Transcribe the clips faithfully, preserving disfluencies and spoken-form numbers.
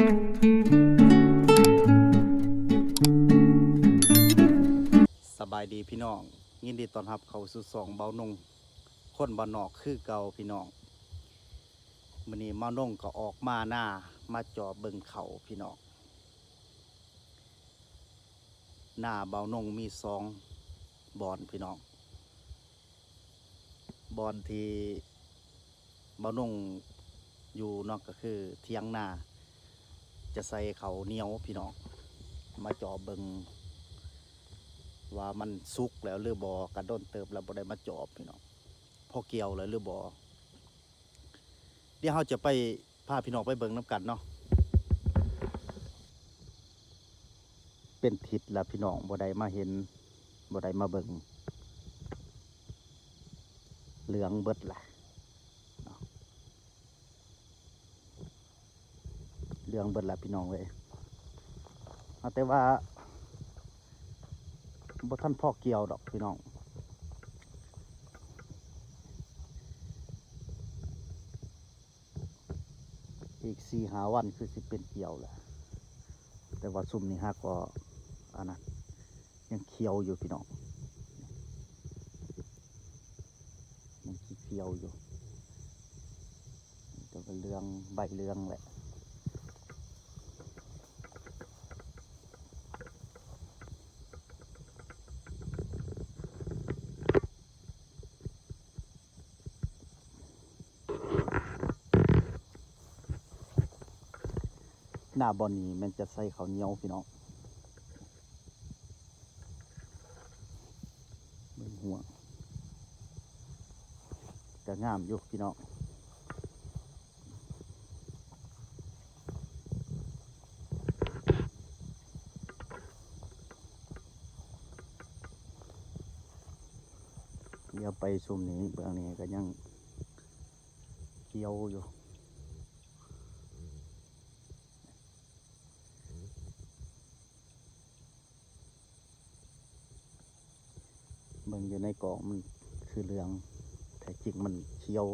สบายดีพี่น้อง ยินดีต้อนรับเข้าสู่ช่องเบาหนุ่ง คนบ้านนอกคือเก่าพี่น้อง มื้อนี้เบาหนุ่งก็ออกมานา มาจอบเบิ่งข้าวพี่น้อง นาเบาหนุ่งมีสองบ่อนพี่น้อง บ่อนที่เบาหนุ่งอยู่เนาะ ก็คือเถียงนา จะใส่ข้าวเหนียวพี่น้อง มาจอบเบิ่ง ว่ามันสุกแล้วหรือบ่ ก็โดนเติบแล้วบ่ได้มาจอบพี่น้อง พอเกี่ยวแล้วหรือบ่ เดี๋ยวเราจะไปพาพี่น้องไปเบิ่งนำกันเนาะ เป็นทิศแล้วพี่น้อง บ่ได้มาเห็น บ่ได้มาเบิ่ง เหลืองเบิดละ เหลืองเบิดละพี่น้องเอ้ย เอาแต่ว่า บ่ทันพอเกี่ยวดอกพี่น้อง อีกสี่ห้าวันคือสิเป็นเกี่ยวแหละ แต่ว่าซุมนี้หากก็ อันนั้น ยังเขียวอยู่พี่น้อง ยังเขียวอยู่ แต่ว่าเหลือง ใบเหลืองแหละ นาบ่อนนี้แม่นจะใส่ข้าวเหนียวพี่น้อง เบิ่งหัว ก็งามอยู่พี่น้อง เดี๋ยวไปซุมนี้ เบื้องนี้ก็ยังเขียวอยู่ เบิ่งอยู่ในกองมันคือเหลือง แท้จริงมันเขียว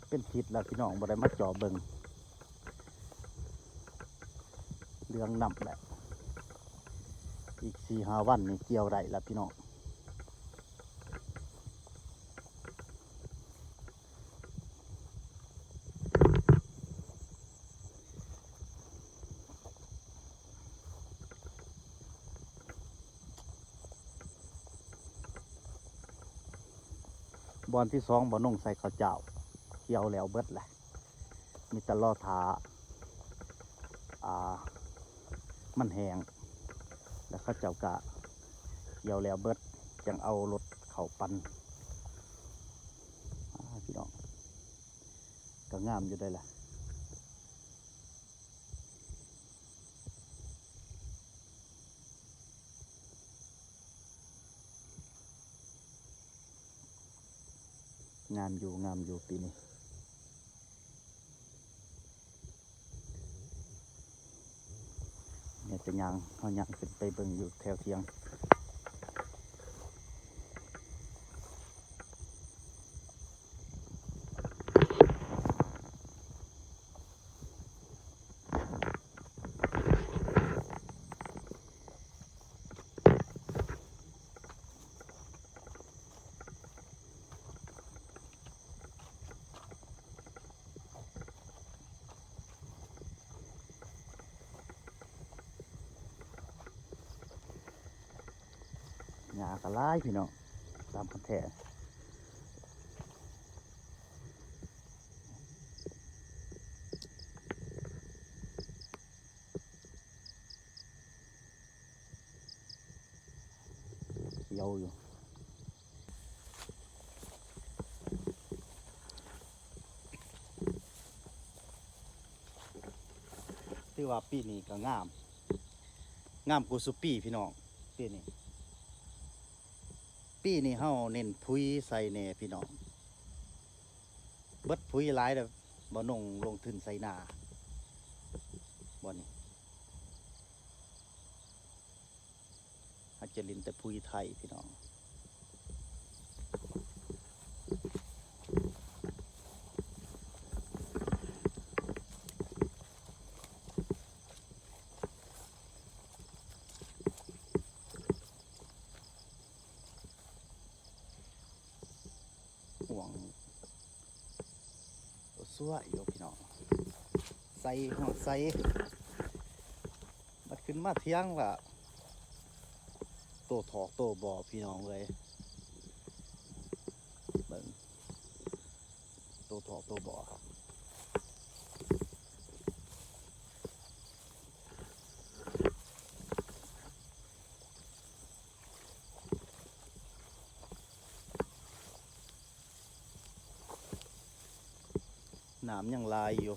เป็นทิศแล้วพี่น้อง บ่ได้มาจอบเบิ่ง เหลืองนำแหละ อีกสี่ห้าวันนี่เกี่ยวได้แล้วพี่น้อง บ่อนที่สอง บ่อนนงใส่ข้าวเจ้า เกี่ยวแล้วเบิดแหละ มีแต่รอถ่า อ่า มันแห้ง แล้วเขาเจ้ากะเกี่ยวแล้วเบิด จังเอารถเข้าปั่น อ่า พี่น้อง ก็งามอยู่ได้ล่ะ งามอยู่ งามอยู่ปีนี้ เนี่ยจะย่าง เฮาย่างขึ้นไปเบิ่งอยู่แถวเถียง หญ้าก็หลายพี่น้อง ตามคันแท้ เขียวอยู่ ถือว่าปีนี้ก็งาม งามกว่าซุปีพี่น้อง ปีนี้ ปีนี้เฮาเน้นปุ๋ยใส่แหน่พี่น้อง เบิดปุ๋ยหลายแล้ว บ่นงลงทุนใส่นา บ่นี่ จะเล่นแต่ผู้ไทยพี่น้อง ห่วง สวยอยู่พี่น้อง ใส่ ห่วงใส่ บัดขึ้นมาเที่ยงละ โตถอกโตบอพี่น้องเลย เบิ่ง โตถอกโตบอ น้ำยังหลายอยู่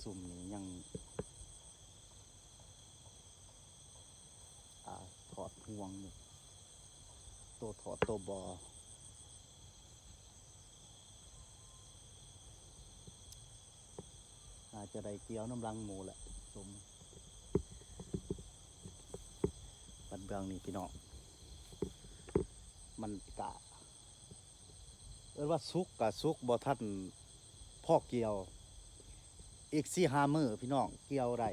ซุ่มนี้ยัง อ่า ถอดห่วงอยู่ โตถอดโตบอ อาจจะได้เกี่ยวน้ำลังหมูแหละซุ่ม บัดเบื้องนี้พี่น้อง มันกะ เอิ้นว่าสุกกะสุกบ่ทันพอเกี่ยว อีกสี่ห้ามื้อพี่น้องเกี่ยวได้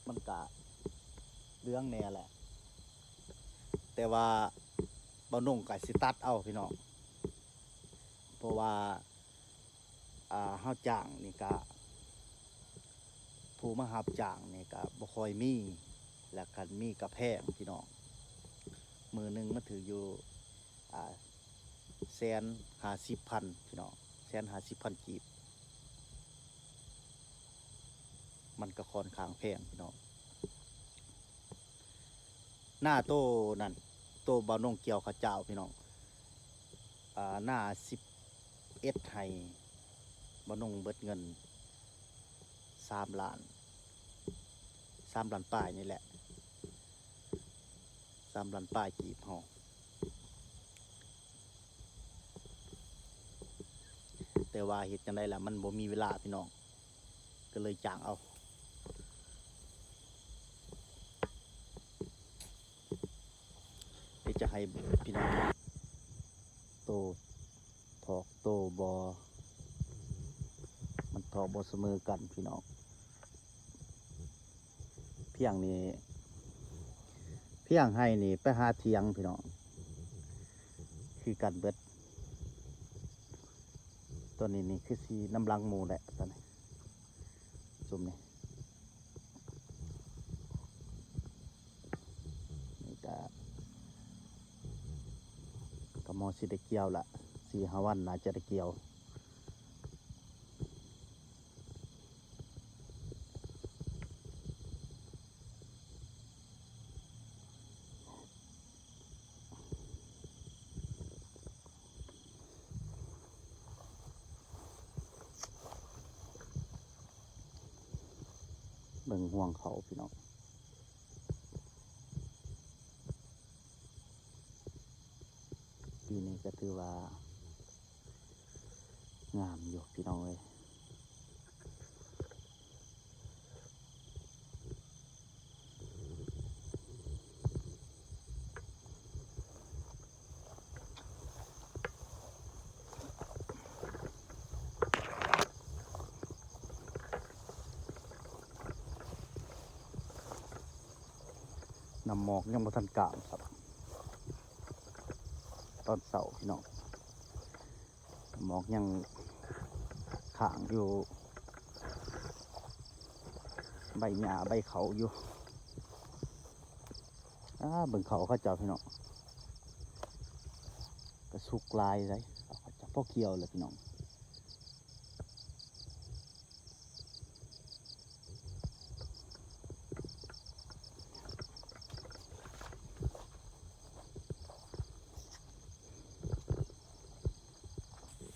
มันกะเหลืองแหน่แหละ แต่ว่าบ่าวหนุ่มกะสิตัดเอาพี่น้อง เพราะว่า อ่า เฮาจ้างนี่กะ ผู้มารับจ้างนี่กะบ่ค่อยมี และคันมีกะแพงพี่น้อง มื้อหนึ่งมันถืกอยู่ อ่า แสนห้าสิบพันพี่น้อง แสนห้าสิบพันกีบ มันกะค่อนข้างแพงพี่น้อง นาโตนั่น โตบ่าวหนุ่มเกี่ยวข้าวเจ้าพี่น้อง อ่า นาสิบเอ็ดไฮ่ บ่าวหนุ่มเบิดเงินสามล้าน สามล้านปลายนี่แหละ สามล้านปลายกีบเฮา แต่ว่าเฮ็ดจั่งใดล่ะ มันบ่มีเวลาพี่น้อง ก็เลยจ้างเอา เดี๋ยวจะให้พี่น้อง โตถอกโตบอ มันถอกบ่เสมอกันพี่น้อง เพียงนี้ เพียงไฮ่นี่ไปหาเถียงพี่น้อง คือกันเบิด ตัวนี้นี่คือสินำลังหมู่แหละ ตัวนี้ ซุ่มนี่ นี่กะ กะมอสิได้เกี่ยวละ สี่ห้าวันน่าจะได้เกี่ยว เบิ่งห่วงเขาพี่น้อง ปีนี้ก็ถือว่า งามอยู่พี่น้องเอ้ย น้ำหมอกยังบ่ทันกลางครับ ตอนเช้าพี่น้อง หมอกยังค้างอยู่ ใบหญ้าใบเขาอยู่ อ่า เบิ่งเขาเขาเจ้าพี่น้อง กะสุกหลายเลย เขาเจ้าพอเกี่ยวเลยพี่น้อง เ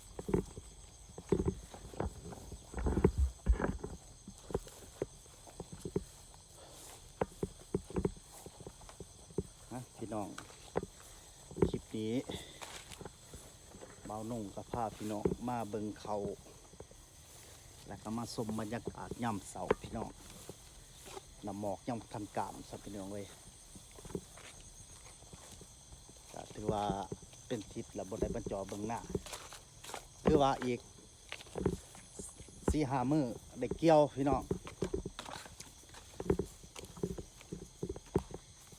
นี้บ่าวนงก็พาพี่น้องมาเบิ่งเขา แล้วก็มาชมบรรยากาศยามเช้าพี่น้อง น้ำหมอกยังบ่ทันกามซะพี่น้องเอ้ย ก็ถือว่าเป็นทิศละบ่ได้มาจ่อเบิ่งหน้า ถือว่าอีกสี่ห้ามื้อได้เกี่ยวพี่น้อง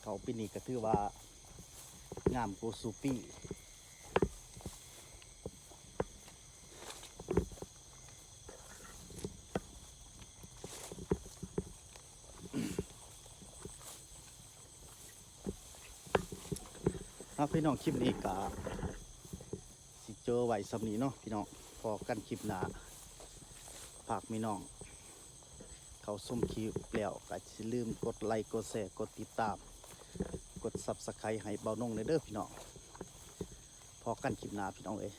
เขาปีนี้ก็ถือว่างามกว่าสู่ปี ครับพี่น้อง คลิปนี้ก็สิเจอไว้ส่ำนี้เนาะพี่น้อง พ้อกันคลิปหน้า ฝากพี่น้อง เข้าชมคลิปแล้วก็อย่าลืมกดไลค์ กดแชร์ กดติดตาม กด Subscribe ให้บ่าวนงแหน่เด้อพี่น้อง พ้อกันคลิปหน้าพี่น้องเอ้ย